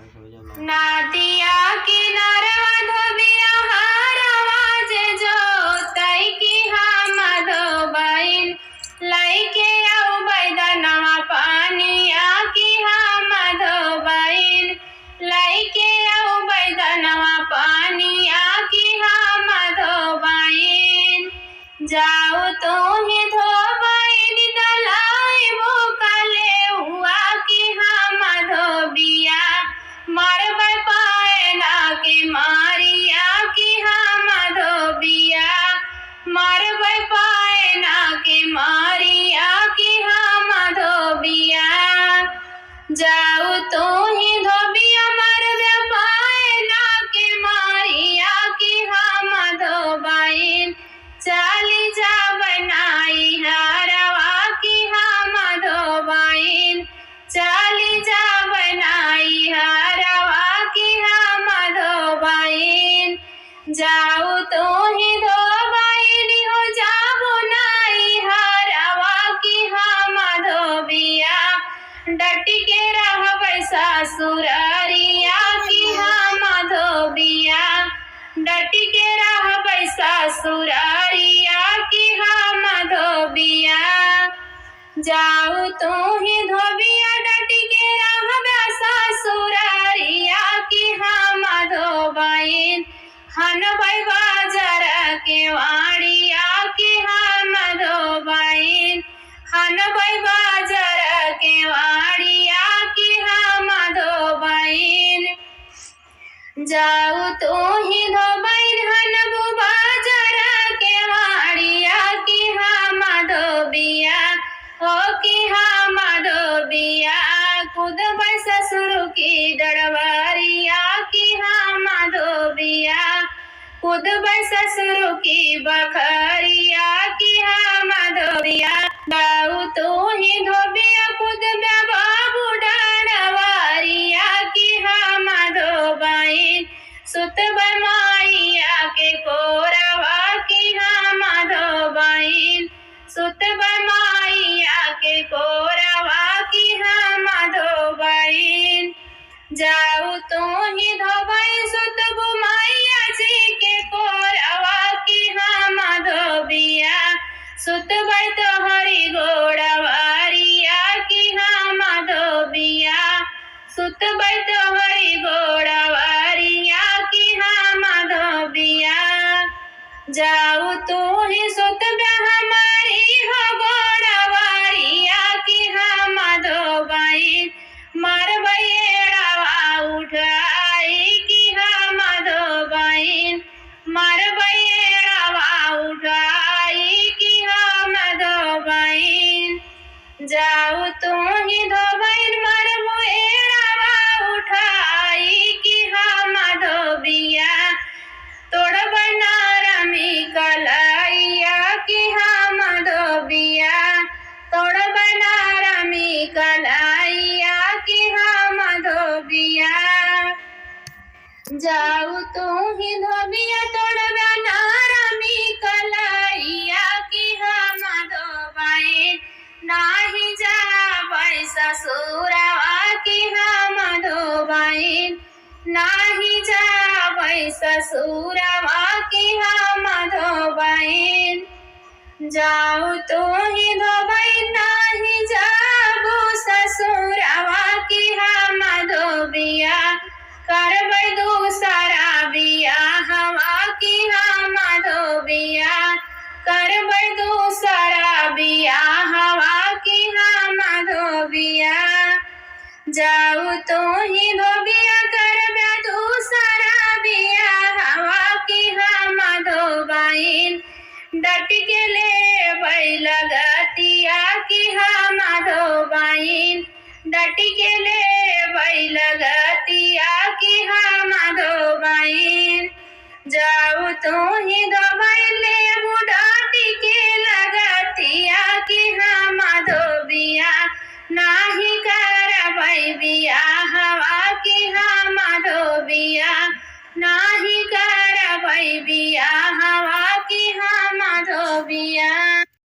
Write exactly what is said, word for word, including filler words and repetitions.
नदिया किनारवा धोबिया हरवा जे जोतई कि हम धोबइन, लइके आउ बैदनवा पानिया कि हम धोबइन, लइके आउ बैदनवा पानिया कि हम धोबइन। जाउ तोही धोबइन दलाइबो कलेउआ कि हम धोबिया, मरबै पायना के मारिया कि हम धोबिया, मरबै पायना के मारिया कि हम धोबिया। जाउ तोही धोबिया मरबै पायना के मारिया कि हम धोबइन, चली जाबै नइहरवा कि हम धोबइन, चली जाबै नइहरवा कि हम धोबइन। जाउ तोही धोबइन हो जाबो नइहरवा कि हम धोबिया, डटि के रहबै ससुररिया कि हम धोबिया, डटि के रहबै ससुररिया कि हम धोबिया। जाउ तोही धोबिया डटि के रहबै ससुररिया कि हम धोबइन, हनबै बाजार के वाड़िया कि हम धोबइन, हनबै बाजार के वाड़िया कि हम धोबइन। जाउ तोही धोबइन हनबू बाजार के वाड़िया कि हम धोबिया, हो कि हम धोबिया, कुदबै ससुर की डड़वरिया कि हम धोबिया, कुदबै ससुर की बखरिया कि हम धोबिया। जाउ तोही धोबिया कुदबै बाबू डड़वरिया कि हम धोबइन, सुतबै माइया के कोरवा कि हम धोबइन, सुतबै माइया के कोरवा कि हम धोबइन। जाउ तोही धोबइन सुतबू माइया जी के कोरवा कि हम धोबिया, सुतबै तोहरी गोड़वरिया कि हम धोबिया, सुतबै तोहरी गोड़वरिया कि हम धोबिया। जाउ तोही सुतबै हमारी हो गोड़वरिया कि हम धोबइन, मरबै एड़वा उठाई कि हम धोबइन, मरबै एड़वा उठाई कि हम धोबइन। जाउ तोही धोबइन मरबू एड़वा उठाई कि हम धोबिया, तोड़बै नरमी कलइया कि हम धोबिया, तोड़बै नरमी कलइया कि हम धोबिया। जाउ तोही धोबिया तोड़बै नरमी कलइया कि हम धोबइन, नाहीं जाबै ससुरवा कि हम धोबइन, नाहीं जाबै ससुरवा कि हम धोबइन। जाउ तोही धोबइन नाहीं जाबू ससुरवा कि हम धोबिया, करबै दूसरा बियाहवा कि हम धोबिया, करबै दूसरा बियाहवा कि हम धोबिया। जाउ तोही धोबिया करबै दूसरा बियाहवा कि हम धोबइन, डटि के लेबै लगतिया कि हम धोबइन, डटि के लेबै लगतिया कि हम धोबइन। जाउ तोही धोबइन ले